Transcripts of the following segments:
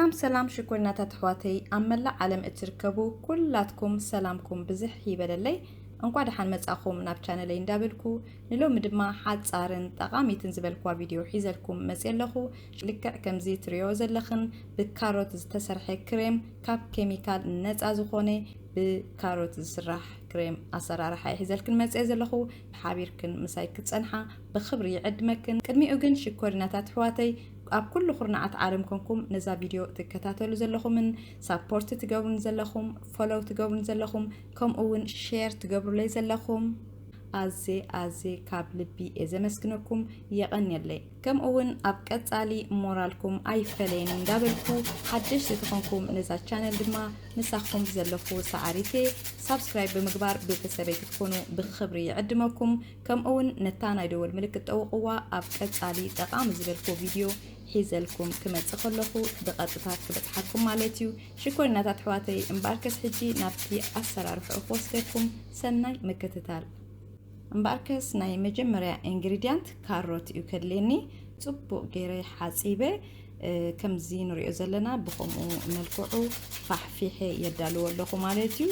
ሰላም ሰላም ሽኮሪናታት ኣሕዋተይ ኣብ መላእ ዓለም እትርከቡ ኩላትኩም ሰላምኩም ብዝሕ ይበለለይ። እንኳ ደሓን መጻኹም ናብ ቻነለይ እንዳበልኩ፣ ንሎሚ ድማ ሓጻርን ጠቓሚትን ዝበልኩዋ ቪድዮ ሒዘልኩም መጽየ ኣለኹ። ልክዕ ከምዚ ትሪኦ ዘለኽን ብካሮት ዝተሰርሐ ክሬም፣ ካብ ኬሚካል ነጻ ዝኾነ ብካሮት ዝስራሕ ክሬም ኣሰራርሓ እየ ሒዘልክን መጽየ ዘለኹ። ሓቢርክን ምሳይ ክትጸንሓ ብኽብሪ ይዕድመክን። ቅድሚኡ ግን ሽኮሪናታት ኣሕዋተይ፣ ኣብ ኩሉ ኩርናዓት ዓለም ኮንኩም ነዛ ቪድዮ ትከታተሉ ዘለኹምን ሳፖርት ትገብሩን ዘለኹም፣ ፎሎው ትገብሩን ዘለኹም፣ ከምኡ እውን ሼር ትገብሩለይ ዘለኹም ኣዜ ኣዜ ካብ ልቢ እየ ዘመስግነኩም። የቐንየለይ። ከምኡ እውን ኣብ ቀጻሊ ሞራልኩም ኣይፈለየኒ እንዳበልኩ፣ ሓደሽቲ ተኾንኩም ነዛ ቻነል ድማ ምሳኹም ዘለኹ ሰዓሪቴ ሳብስክራይብ ብምግባር ቤተሰበይ ክትኮኑ ብኽብሪ ይዕድመኩም። ከምኡ እውን ነታ ናይ ደወል ምልክት ጠውቕዋ፣ ኣብ ቀጻሊ ጠቓሚ ዝበልኩ ቪድዮ ሒዘልኩም ክመጽእ ከለኹ ብቐጥታ ክበጽሓኩም ማለት እዩ። ሽኮሪናታት ኣሕዋተይ፣ እምበኣርከስ ሕጂ ናብቲ ኣሰራርሕኡ ክወስደኩም፣ ሰናይ ምክትታል። እምበኣርከስ ናይ መጀመርያ ኢንግሪድያንት ካሮት እዩ ከድልየኒ። ጽቡቕ ገይረ ሓጺበ፣ እ፣ ከምዚ ንሪኦ ዘለና ብኸምኡ መልክዑ ፋሕፊሐ የዳልዎ ኣለኹ ማለት እዩ።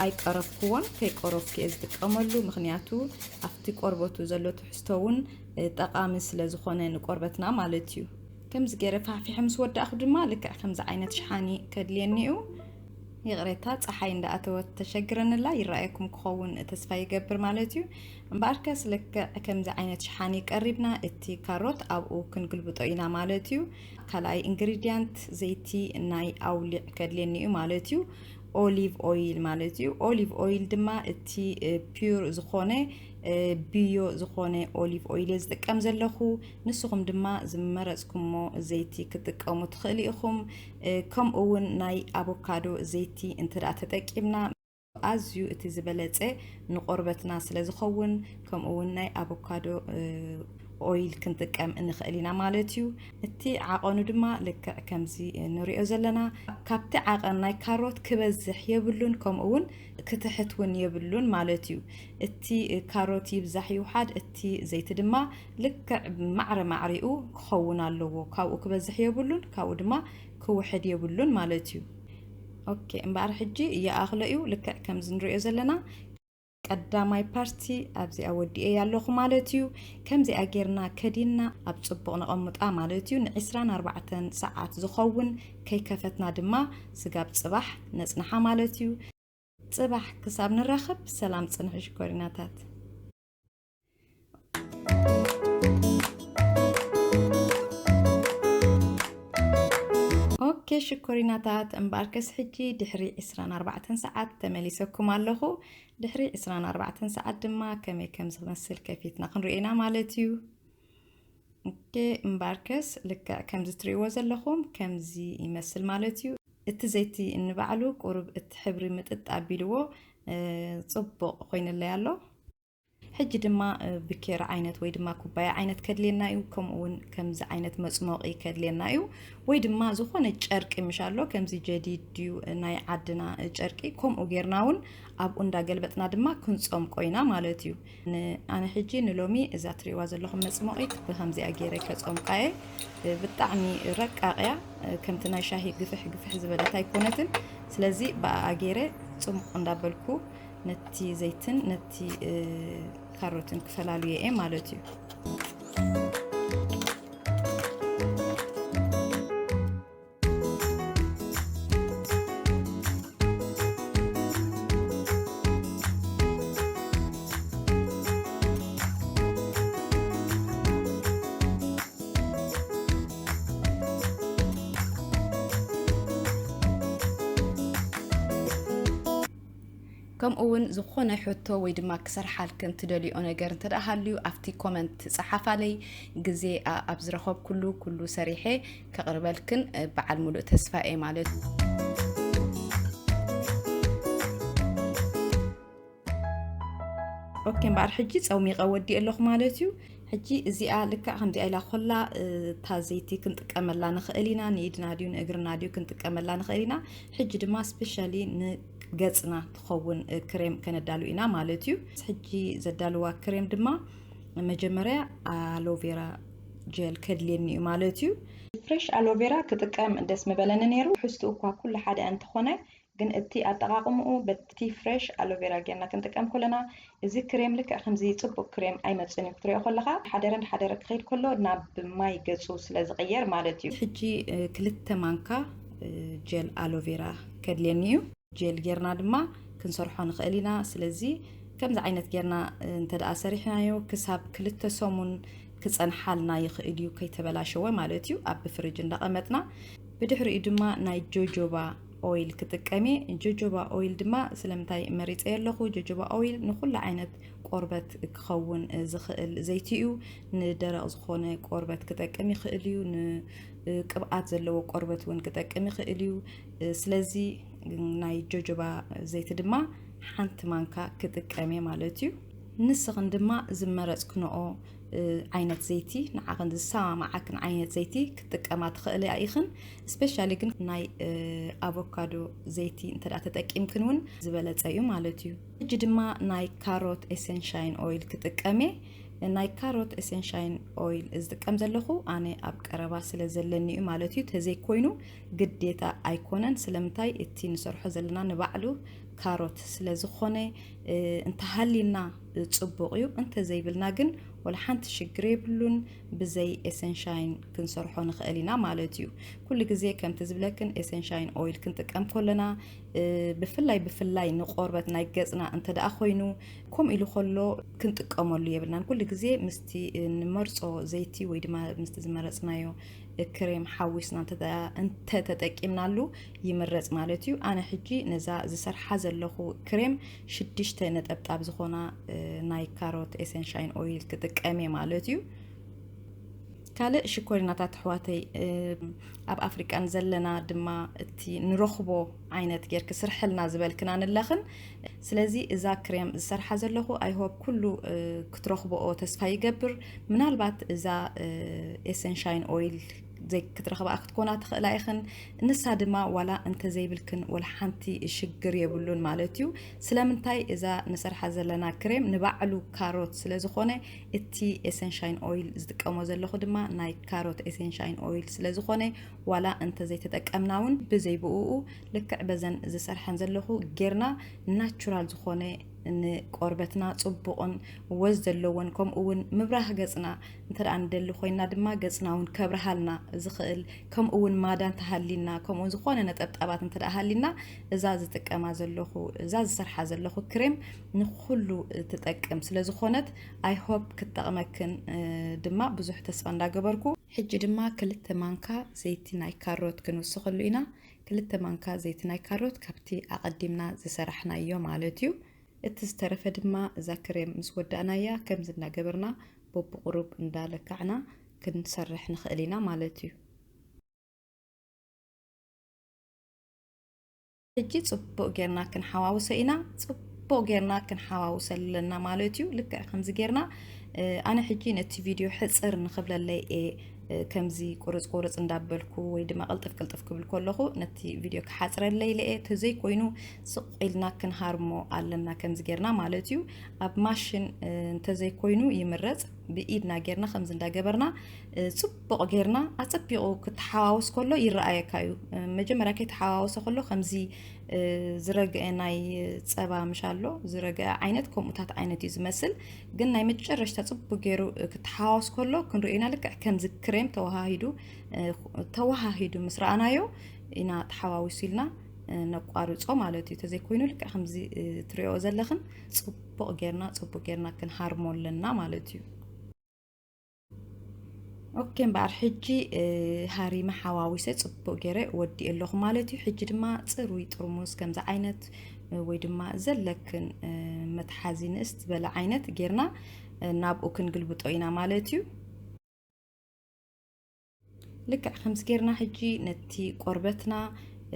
ኣይቀረፍኩዎን፣ ከይቀረፍኩ እየ ዝጥቀመሉ፣ ምኽንያቱ ኣብቲ ቆርበቱ ዘሎ ትሕዝቶ እውን፣ እ፣ ጠቓሚ ስለ ዝኾነ ንቆርበትና ማለት እዩ። ከምዚ ገይረ ፋሕፊሐ ምስ ወዳእኹ ድማ ልክዕ ከምዚ ዓይነት ሸሓኒ ከድልየኒ እዩ። ይቕሬታ፣ ጸሓይ እንዳኣተወት ተሸግረንላ፣ ይረኣየኩም ክኸውን ተስፋ ይገብር ማለት እዩ። እምበኣርከስ ልክዕ ከምዚ ዓይነት ሸሓኒ ቀሪብና፣ እቲ ካሮት ኣብኡ ክንግልብጦ ኢና ማለት እዩ። ካልኣይ ኢንግሪድያንት ዘይቲ ናይ ኣውሊዕ ከድልየኒ እዩ ማለት እዩ። ኦሊቭ ኦይል ማለት እዩ። ኦሊቭ ኦይል ድማ እቲ፣ እ፣ ፒዩር ዝኾነ፣ እ፣ ብዮ ዝኾነ ኦሊቭ ኦይል እየ ዝጥቀም ዘለኹ። ንስኹም ድማ ዝመረጽኩሞ ዘይቲ ክትጥቀሙ ትኽእሉ ኢኹም። እ፣ ከምኡ እውን ናይ ኣቮካዶ ዘይቲ እንተ ደኣ ተጠቂምና ኣዝዩ እቲ ዝበለጸ ንቆርበትና ስለ ዝኸውን፣ ከምኡ እውን ናይ ኣቮካዶ፣ እ፣ ኦይል ክንጥቀም ንኽእል ኢና ማለት እዩ። እቲ ዓቐኑ ድማ ልክዕ ከምዚ ንሪኦ ዘለና፣ ካብቲ ዓቐን ናይ ካሮት ክበዝሕ የብሉን፣ ከምኡ እውን ክትሕት እውን የብሉን ማለት እዩ። እቲ ካሮት ይብዛሕ ይውሓድ፣ እቲ ዘይቲ ድማ ልክዕ ማዕረ ማዕሪኡ ክኸውን ኣለዎ። ካብኡ ክበዝሕ የብሉን፣ ካብኡ ድማ ክውሕድ የብሉን ማለት እዩ። ኦኬ፣ እምበኣር ሕጂ ይኣኽሎ እዩ። ልክዕ ከምዚ ንሪኦ ዘለና ቀዳማይ ፓርቲ ኣብዚኣ ወዲኤ ኣለኹ ማለት እዩ። ከምዚኣ ጌርና ከዲንና ኣብ ጽቡቕ ነቐምጣ ማለት እዩ። ንዒስራን ኣርባዕተን ሰዓት ዝኸውን ከይከፈትና ድማ ስጋብ ጽባሕ ነጽንሓ ማለት እዩ። ጽባሕ ክሳብ ንራኸብ ሰላም ጽንሑ ሽኮሪናታት። ኦኬ ሽኮሪናታት፣ እምበኣርከስ ሕጂ ድሕሪ ዒስራን ኣርባዕተን ሰዓት ተመሊሰኩም ኣለኹ። ድሕሪ ዒስራን ኣርባዕተን ሰዓት ድማ ከመይ ከም ዝመስል ከፊትና ክንርኢ ኢና ማለት እዩ። ኦኬ፣ እምበኣርከስ ልክዕ ከምዚ ትርእይዎ ዘለኹም ከምዚ ይመስል ማለት እዩ። እቲ ዘይቲ ንባዕሉ ቁሩብ እቲ ሕብሪ ምጥጥ ኣቢልዎ፣ እ፣ ጽቡቕ ኮይንለይ ኣሎ። ሕጂ ድማ፣ እ፣ ብኬራ ዓይነት ወይ ድማ ኩባያ ዓይነት ከድልየና እዩ። ከምኡ እውን ከምዚ ዓይነት መጽሞቒ ከድልየና እዩ። ወይ ድማ ዝኾነ ጨርቂ ምሽ ኣሎ፣ ከምዚ ጀዲድ ድዩ፣ እ፣ ናይ ዓድና፣ እ፣ ጨርቂ፣ ከምኡ ጌርና እውን ኣብኡ እንዳገልበጥና ድማ ክንጸምቆ ኢና ማለት እዩ። ን-፣ ኣነ ሕጂ ንሎሚ እዛ ትሪእዋ ዘለኹም መጽሞቒት ብኸምዚኣ ገይረ ከጸምቃ እየ። እ፣ ብጣዕሚ ረቃቕ እያ። እ፣ ከምቲ ናይ ሻሂ ግፍሕ ግፍሕ ዝበለት ኣይኮነትን። ስለዚ ብኣኣ ገይረ ጽሙቕ እንዳበልኩ ነቲ ዘይትን ነቲ፣ እ፣ ካሮትን ክፈላልዮ እየ ማለት እዩ። ከምኡ እውን ዝኾነ ሕቶ ወይ ድማ ክሰርሓልክን ትደልዮ ነገር እንተ ደኣ ሃልዩ ኣብቲ ኮመንት ጸሓፋለይ። ግዜ ኣ-፣ ኣብ ዝረኸብኩሉ ኩሉ ሰሪሐ ከቕርበልክን፣ እ፣ በዓል ሙሉእ ተስፋ እየ ማለት እዩ። ኦኬ፣ እምበኣር ሕጂ ጸሚቐ ወዲኤ ኣለኹ ማለት እዩ። ሕጂ እዚኣ ልክዕ ከምዚኣ ኢላ ኮላ፣ እ፣ እታ ዘይቲ ክንጥቀመላ ንኽእል ኢና፣ ንኢድና ድዩ ንእግርና ድዩ ክንጥቀመላ ንኽእል ኢና። ሕጂ ድማ ስፔሻሊ ንገጽና ትኸውን፣ እ፣ ክሬም ከነዳሉ ኢና ማለት እዩ። ሕጂ ዘዳልዋ ክሬም ድማ መጀመርያ ኣሎቬራ ጀል ከድልየኒ እዩ ማለት እዩ። ፍሬሽ ኣሎቬራ ክጥቀም ደስ ምበለኒ ነይሩ። ትሕዝትኡ እኳ ኩሉ ሓደ እንተኾነ፣ ግን እቲ ኣጠቓቕምኡ በቲ ፍሬሽ ኣሎቬራ ጌርና ክንጥቀም ከለና፣ እዚ ክሬም ልክዕ ከምዚ ጽቡቕ ክሬም ኣይመጽእን እዩ። ክትሪኦ ከለኻ፣ ሓደረ እንዳሓደረ ክኸይድ ከሎ ናብ ማይ ገጹ ስለ ዝቕየር ማለት እዩ። ሕጂ ክልተ ማንካ ጀል ኣሎቬራ ከድልየኒ እዩ። ጀል ጌርና ድማ ክንሰርሖ ንኽእል ኢና። ስለዚ ከምዚ ዓይነት ጌርና እንተ ደኣ ሰሪሕናዮ፣ ክሳብ ክልተ ሰሙን ክጸንሓልና ይኽእል እዩ፣ ከይተበላሸወ ማለት እዩ፣ ኣብ ፍርጅ እንዳቐመጥና። ብድሕሪኡ ድማ ናይ ጆጆባ ኦይል ክጥቀም እየ። ጆጆባ ኦይል ድማ ስለምንታይ መሪጸ ኣለኹ? ጆጆባ ኦይል ንኹሉ ዓይነት ቆርበት ክኸውን ዝኽእል ዘይቲ እዩ። ንደረቕ ዝኾነ ቆርበት ክጠቅም ይኽእል እዩ። ንቅብኣት ዘለዎ ቆርበት እውን ክጠቅም ይኽእል እዩ። ስለዚ ናይ ጆጆባ ዘይቲ ድማ ሓንቲ ማንካ ክጥቀም እየ ማለት እዩ። ንስኽን ድማ ዝመረጽክንኦ ዓይነት ዘይቲ፣ ንዓኽን ዝሰማማዓክን ዓይነት ዘይቲ ክትጥቀማ ትኽእላ ኢኽን። ስፔሻሊ ግን ናይ ኣቮካዶ ዘይቲ እንተ ደኣ ተጠቂምክን እውን ዝበለጸ እዩ ማለት እዩ። ሕጂ ድማ ናይ ካሮት ኤሰንሻይን ኦይል ክጥቀም እየ። ናይ ካሮት ኤሰንሻይን ኦይል ዝጥቀም ዘለኹ ኣነ ኣብ ቀረባ ስለ ዘለኒ እዩ ማለት እዩ። ተዘይኮይኑ ግዴታ ኣይኮነን። ስለምንታይ? እቲ ንሰርሖ ዘለና ንባዕሉ ካሮት ስለ ዝኾነ፣ እ፣ እንተሃልዩና ጽቡቕ እዩ። እንተዘይብልና ግን ወላ ሓንቲ ሽግር የብሉን። ብዘይ ኤሰንሻይን ክንሰርሖ ንኽእል ኢና ማለት እዩ። ኩሉ ግዜ ከምቲ ዝብለክን ኤሰንሻይን ኦይል ክንጥቀም ከለና፣ እ፣ ብፍላይ ብፍላይ ንቆርበት ናይ ገጽና እንተ ደኣ ኮይኑ፣ ከምኡ ኢሉ ከሎ ክንጥቀመሉ የብልናን። ኩሉ ግዜ ምስቲ፣ እ፣ ንመርጾ ዘይቲ ወይ ድማ ምስቲ ዝመረጽናዮ ክሬም ሓዊስና እንተ-፣ እንተተጠቂምናሉ ይምረጽ ማለት እዩ። ኣነ ሕጂ ነዛ ዝሰርሓ ዘለኹ ክሬም ሽዱሽተ ነጠብጣብ ዝኾና፣ እ፣ ናይ ካሮት ኤሰንሻይን ኦይል ክጥቀም እየ ማለት እዩ። ካልእ ሽኮሪናታት ኣሕዋተይ፣ እ፣ ኣብ ኣፍሪቃ ንዘለና ድማ እቲ ንረኽቦ ዓይነት ጌርክ ስርሕልና ዝበልክና ንለኽን። ስለዚ እዛ ክሬም ዝሰርሓ ዘለኹ፣ I hope ኩሉ፣ እ፣ ክትረኽብኦ ተስፋ ይገብር። ምናልባት እዛ፣ እ፣ ኤሰንሻይን ኦይል ዘይ-፣ ክትረኽብኣ ክትኮና ትኽእላ ኢኽን። ንሳ ድማ ዋላ እንተዘይብልክን ወላ ሓንቲ ሽግር የብሉን ማለት እዩ። ስለምንታይ? እዛ ንሰርሓ ዘለና ክሬም ንባዕሉ ካሮት ስለ ዝኾነ፣ እቲ ኤሰንሻይን ኦይል ዝጥቀሞ ዘለኹ ድማ ናይ ካሮት ኤሰንሻይን ኦይል ስለ ዝኾነ፣ ዋላ እንተዘይተጠቀምና እውን ብዘይ ብኡኡ ልክዕ በዘን ዝሰርሐን ዘለኹ ጌርና ናቹራል ዝኾነ ንቆርበትና ጽቡቕን ወዝ ዘለዎን፣ ከምኡ እውን ምብራህ ገጽና እንተ ደኣ ንደሊ ኮይና ድማ ገጽና እውን ከብርሃልና ዝኽእል፣ ከምኡ እውን ማዳ እንተሃሊና፣ ከምኡ እውን ዝኾነ ነጠብጣባት እንተ ደኣ ሃሊና፣ እዛ ዝጥቀማ ዘለኹ፣ እዛ ዝሰርሓ ዘለኹ ክሬም ንኹሉ ትጠቅም ስለ ዝኾነት፣ I hope ክትጠቕመክን፣ እ፣ ድማ ብዙሕ ተስፋ እንዳገበርኩ። ሕጂ ድማ ክልተ ማንካ ዘይቲ ናይ ካሮት ክንውስኸሉ ኢና። ክልተ ማንካ ዘይቲ ናይ ካሮት ካብቲ ኣቐዲምና ዝሰራሕናዮ ማለት እዩ። እቲ ዝተረፈ ድማ እዛ ክሬም ምስ ወዳእናያ ከምዚ እንዳገበርና በብቁሩብ እንዳለካዕና ክንሰርሕ ንኽእል ኢና ማለት እዩ። ሕጂ ጽቡቕ ጌርና ክንሓዋውሶ ኢና። ጽቡቕ ጌርና ክንሓዋውሶ ኣለና ማለት እዩ። ልክዕ ከምዚ ጌርና፣ እ፣ ኣነ ሕጂ ነቲ ቪድዮ ሕጽር ንኽብለለይ እየ፣ እ፣ ከምዚ ቁርጽ ቁርጽ እንዳበልኩ ወይ ድማ ቅልጥፍ ቅልጥፍ ክብል ከለኹ ነቲ ቪድዮ ክሓጽረለይ ኢለ እየ። ተዘይኮይኑ ስቕ ኢልና ክንሃርሞ ኣለና ከምዚ ጌርና ማለት እዩ። ኣብ ማሽን፣ እ፣ እንተዘይኮይኑ ይምረጽ። ብኢድና ጌርና ከምዚ እንዳገበርና፣ እ፣ ጽቡቕ ጌርና ኣጸቢቑ ክትሓዋውስ ከሎ ይረኣየካ እዩ። እ፣ መጀመርያ ከይተሓዋወሰ ከሎ ከምዚ፣ እ፣ ዝረግአ ናይ ጸባ ምሽ ኣሎ፣ ዝረግአ ዓይነት ከምኡታት ዓይነት እዩ ዝመስል። ግን ናይ መጨረሽታ ጽቡቕ ገይሩ፣ እ፣ ክትሓዋወስ ከሎ ክንርእዮ ኢና። ልክዕ ከምዚ ክሬም ተወሃሂዱ፣ እ፣ ተወሃሂዱ ምስ ረኣናዮ ኢና ተሓዋዊሱ ኢልና፣ እ፣ ነቋርጾ ማለት እዩ። ተዘይኮይኑ ልክዕ ከምዚ፣ እ፣ ትሪኦ ዘለኽን ጽቡቕ ጌርና፣ ጽቡቕ ጌርና ክንሃርሞ ኣለና ማለት እዩ። ኦኬ፣ እምበኣር ሕጂ፣ እ፣ ሃሪመ ሓዋዊሰ ጽቡቕ ገይረ ወዲእ ኣለኹ ማለት እዩ። ሕጂ ድማ ጽሩይ ጥርሙዝ ከምዚ ዓይነት፣ እ፣ ወይ ድማ ዘለክን፣ እ፣ መትሓዚ ንእስ ዝበለ ዓይነት ጌርና፣ እ፣ ናብኡ ክንግልብጦ ኢና ማለት እዩ። ልክዕ ከምዚ ጌርና ሕጂ ነቲ ቆርበትና፣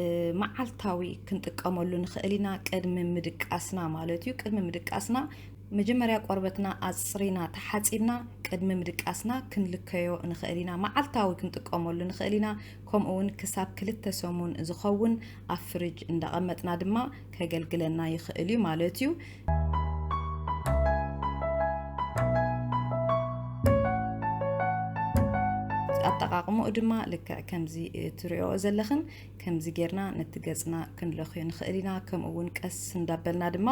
እ፣ መዓልታዊ ክንጥቀመሉ ንኽእል ኢና፣ ቅድሚ ምድቃስና ማለት እዩ። ቅድሚ ምድቃስና መጀመርያ ቆርበትና ኣጽሪና ተሓጺብና ቅድሚ ምድቃስና ክንልከዮ ንኽእል ኢና። መዓልታዊ ክንጥቀመሉ ንኽእል ኢና። ከምኡ እውን ክሳብ ክልተ ሰሙን ዝኸውን ኣብ ፍሪጅ እንዳቐመጥና ድማ ከገልግለና ይኽእል እዩ ማለት እዩ። ኣጠቓቕምኡ ድማ ልክዕ ከምዚ ትሪኦ ዘለኽን ከምዚ ጌርና ነቲ ገጽና ክንለኽዮ ንኽእል ኢና። ከምኡ እውን ቀስ እንዳበልና ድማ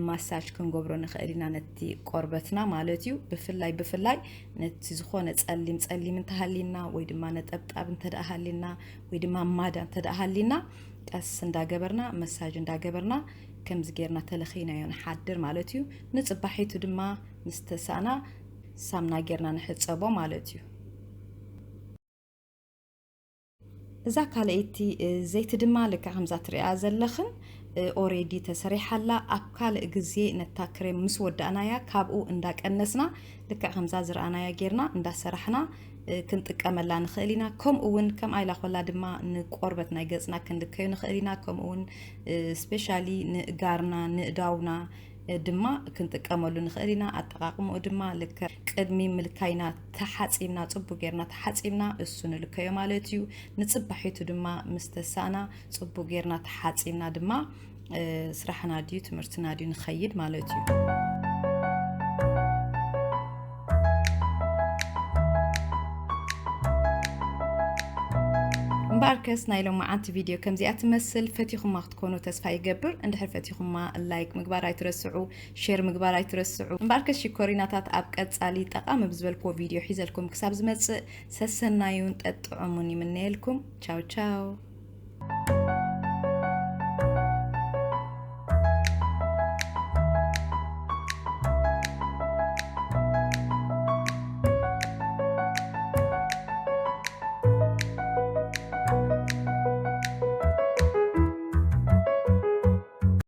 ማሳጅ ክንገብሮ ንኽእል ኢና ነቲ ቆርበትና ማለት እዩ። ብፍላይ ብፍላይ ነቲ ዝኾነ ጸሊም ጸሊም እንተሃሊና ወይ ድማ ነጠብጣብ እንተ ደኣ ሃሊና ወይ ድማ ማዳ እንተ ደኣ ሃሊና ቀስ እንዳገበርና መሳጅ እንዳገበርና ከምዚ ጌርና ተለኺናዮ ንሓድር ማለት እዩ። ንጽባሒቱ ድማ ምስ ተሳእና ሳምና ጌርና ንሕጸቦ ማለት እዩ። እዛ ካልኣይቲ ዘይቲ ድማ ልክዕ ከምዛ ትሪኣ ዘለኽን ኦሬዲ ተሰሪሓላ። ኣብ ካልእ ግዜ ነታ ክሬም ምስ ወዳእናያ ካብኡ እንዳቀነስና ልክዕ ከምዛ ዝረኣናያ ጌርና እንዳሰራሕና ክንጥቀመላ ንኽእል ኢና። ከምኡ እውን ከም ኣይላ ኮላ ድማ ንቆርበት ናይ ገጽና ክንልከዮ ንኽእል ኢና። ከምኡ እውን ስፔሻሊ ንእጋርና ንእዳውና ድማ ክንጥቀመሉ ንኽእል ኢና። ኣጠቓቕምኡ ድማ ልክዕ ቅድሚ ምልካይና ተሓጺብና ጽቡቅ ጌርና ተሓጺብና እሱ ንልከዮ ማለት እዩ። ንጽባሒቱ ድማ ምስ ተሳእና ጽቡቅ ጌርና ተሓጺብና ድማ ስራሕና ድዩ ትምህርትና ድዩ ንኸይድ ማለት እዩ። እምበኣርከስ ናይ ሎማዓንቲ ቪድዮ ከምዚኣ ትመስል። ፈቲኹማ ክትኮኑ ተስፋ ይገብር። እንድሕር ፈቲኹማ ላይክ ምግባር ኣይትረስዑ፣ ሼር ምግባር ኣይትረስዑ። እምበኣርከስ ሽኮሪናታት ኣብ ቀጻሊ ጠቓሚ ብዝበልክዎ ቪድዮ ሒዘልኩም ክሳብ ዝመጽእ ሰሰናዩን ጠጥዑሙን ይምነየልኩም። ቻው ቻው።